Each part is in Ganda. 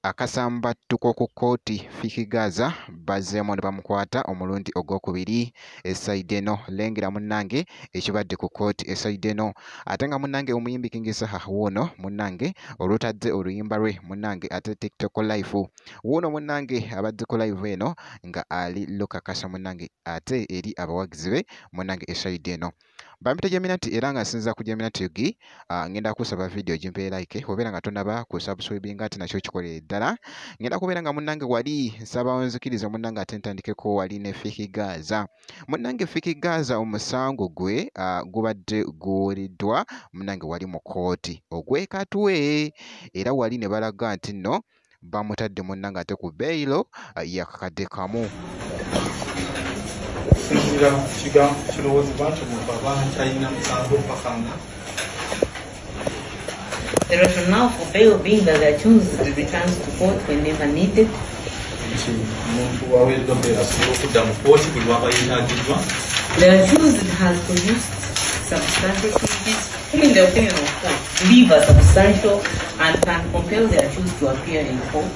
Akasambattuko ku kkooti Fik Gaza bazzeemu ne bamukwata omulundi ogwokubiri esayidi eno. Lengera munnange ekibadde ku kkooti esayidi eno. Ate nga munnange omuyimbi King Saha wuuno munnange olutadde oluyimba lwe munnange ate TikTok live. Wuuno munnange abadde ku live eno nga ali lukakasa munnange ate eri abawagizi be munnange esayidi eno. Bampita Jaminati era nga nsinza ku Jaminati UG. Ngenda kusaba video gimpe like obeera nga tonaba ku subscribing ate nakyo kikolere ddala. Ngenda kubeera nga munnange wali nsaba onzikirize munnange ate ntandikeko wali ne Fik Gaza. Munnange Fik Gaza omusango gwe gubadde guwuliddwa munnange wali mu kkooti ogw'e era wali ne balaga nti nno bamutadde munnange ate ku bail yakakadde kamu. The rationale for bail being that the accused returns to court whenever needed. The accused has produced substantial cases, whom in the opinion of court believe are substantial and can compel the accused to appear in court.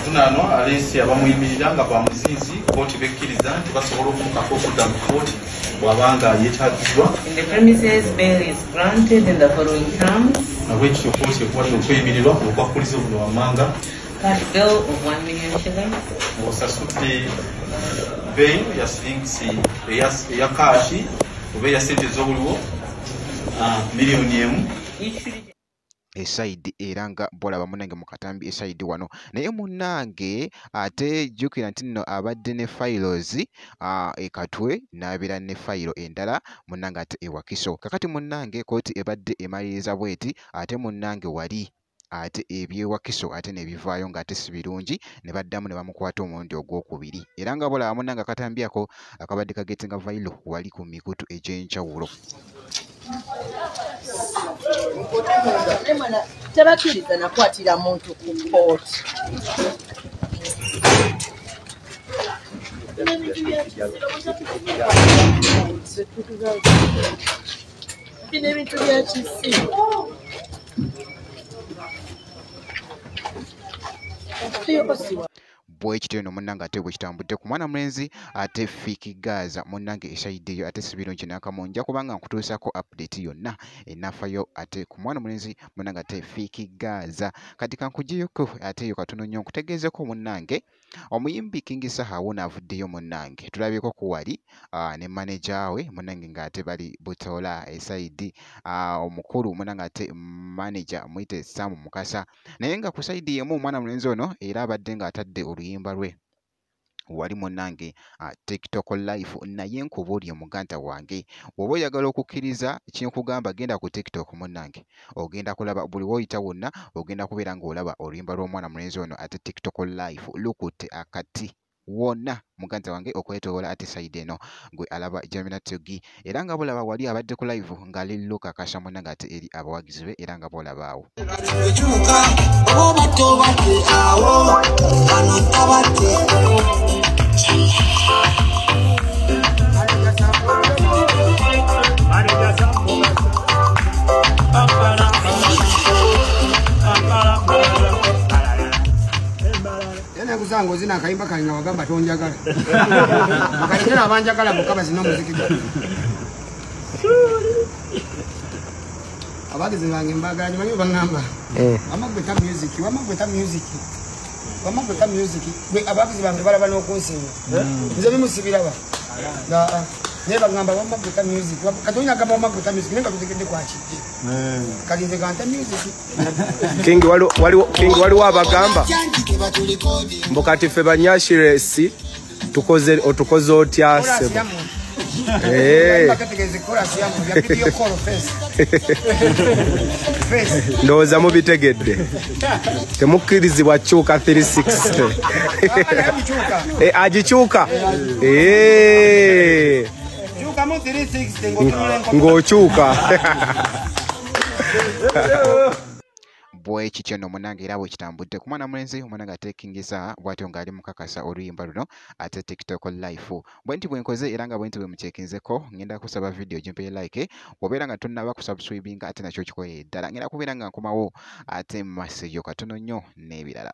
Tunano alesi abamuyimirira nga bamuzinzi kooti bekkiriza nti basobola okumukaka okudda mu kooti bw'abanga yeetaagiddwa. In the premises, bail is granted in the following terms. Nabwekityo kooti ekuwadde okweyimirirwa ku bukwakkulizo buno wammanga. Cash bail of 1 million shillings. Ng'osasudde bail ya shillings eya kaaki oba eya ssente ez'obuliwo miliyoni emu. Esaidi era nga bolaba munnange mu katambi esaidi wano. Naye munnange ate jjukira nti nno abadde ne files e Katwe n'abeera ne fayiro endala munnange ate e Wakiso. Kakati munnange kkooti ebadde emaliriza bweti ate munnange wali ate ebyewakiso ate ne bivaayo ng'ate si birungi ne baddamu ne bamukwata omulundi ogwokubiri. Era nga bolaba munnange akatambi ako akabadde kagetinga viral wali ku mikutu egy'enjawulo. Tebakkiriza nakwatira muntu ku kkooti. Bino ebintu bya kisiru. Bwekityo nno munnange ate bwe kitambudde ku mwana mulenzi ate Fik Gaza munnange esayidi eyo ate si birungi n'akamu. Nja kubanga nkutuusaako update yonna enaafayo ate ku mwana mulenzi munnange ate Fik Gaza. Kati kankuggyeyoko ate eyo katono nnyo nkutegeezeko munnange omuyimbi King Saha wuuno avuddeyo munnange tulabyeko ku wali ne maneja we munnange ng'ate bali Butola esayidi omukulu munnange ate maneja muyite Sam Mukasa. Naye nga ku sayidi y'emu omwana mulenzi ono era abadde ng'atadde oluyimba lwe wali munnange TikTok live. Naye nkubuulire muganda wange bw'oba oyagala okukkiriza kyenkugamba genda ku TikTok munnange ogenda kulaba buli w'oyita wonna ogenda kubeera ng'olaba oluyimba lw'omwana mulenzi ono ate TikTok live lukutte akati wonna muganda wange okwetoola ate sayidi eno gwe alaba Jaminati UG. Era nga bolaba wali abadde ku live ng'ali lukakasa munnange ate eri abawagizi be era nga bolaba awo. Kusanga ozina akayimba kange nga wagamba tonjagala. Bakayitera abanjagala bokka bazina omuziki gwange. Abagizi bange mbagala nnyo baŋŋamba. Wamma gwe ta music, wamma gwe ta music. Wamma gwe ta music. Gwe abagizi bange balaba n'okunsinga. Nze bimusibiraba. Naye baŋŋamba wamma gwe ta music. Kati olina agamba wamma gwe ta music naye nga tutegedde kwakijje. Kati nze ganta music. King waliwo abagamba mbu kati ffe banyashiresi tukoze otukoze otya sebo. Ndowooza mubitegedde. Temukkirizibwa kyuka 360. Agikyuka. Ng'okyuka. Bwe kityo nno munnange era bwe kitambudde ku mwana mulenzi munnange ate King Saha bw'atyo ng'ali mukakasa oluyimba luno ate TikTok Life. Bwe nti bwe nkoze era nga bwe nti bwe mucekinzeko, ngenda kusaba video gimpe like, bw'obeera nga tonnaba kusubscribinga ate nakyo kikolere ddala. Ngenda kubeera nga nkomawo ate mu maaso eyo katono nnyo n'ebirala.